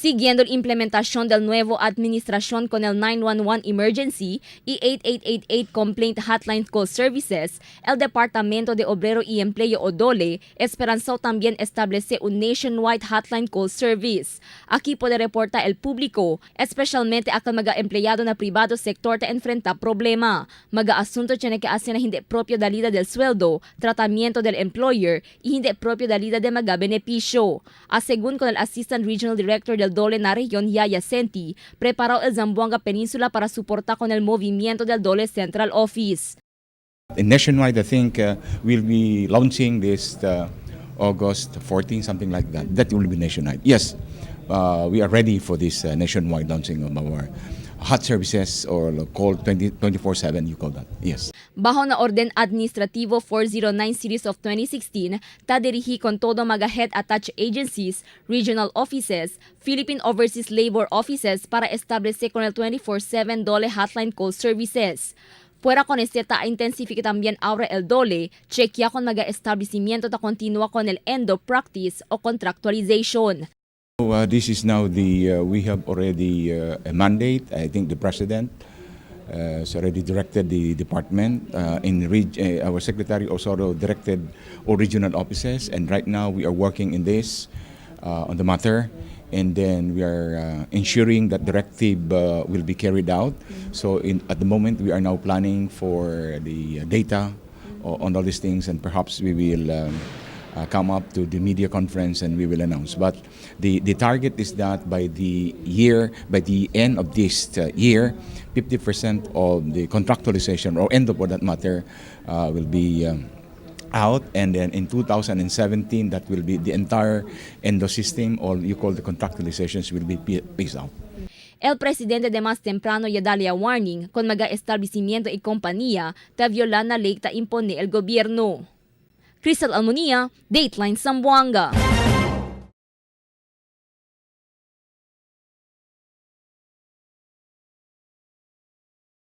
Siguiendo la implementación del nuevo administración con el 911 Emergency y 8888 Complaint Hotline Call Services, el Departamento de Obrero y Empleo o DOLE esperanzó también establece un nationwide hotline call service. Aquí puede reportar el público, especialmente aquel mga empleyado na privado sector te enfrenta problema. Mga asunto tiene que hacer na hindi propio dalida del sueldo, tratamiento del employer y hindi propio dalida de mga benepisyo. A según con el Assistant Regional Director del DOLE na región, Yaya Senti, preparó el Zamboanga Península para soportar con el movimiento del DOLE Central Office. Nationwide, I think we'll be launching this August 14, something like that. That will be nationwide. Yes, we are ready for this nationwide launching of our hot services or call 20, 24/7, you call that. Yes. Bajo na Orden Administrativo 409 Series of 2016, ta dirigi con todo mga head attached agencies, regional offices, Philippine Overseas Labor Offices para establecer con el 24/7 DOLE Hotline Call Services. Fuera con este ta intensifica también ahora el DOLE, chequea con mga establecimiento ta continúa con el endo practice o contractualization. So, this is now the, we have already a mandate. I think the president has already directed the department. Our secretary also directed all regional offices, and right now we are working in this on the matter. And then we are ensuring that directive will be carried out. So at the moment, we are now planning for the data on all these things, and perhaps we will come up to the media conference and we will announce. But the target is that by the end of this year, 50% of the contractualization, or endo for that matter, will be out. And then in 2017, that will be the entire endo system, or you call the contractualizations, will be phased out. El presidente de más temprano ya dalia warning con mga establecimiento y compañía ta viola na ley ta impone el gobierno. Crystal Almonia, Dateline Zamboanga.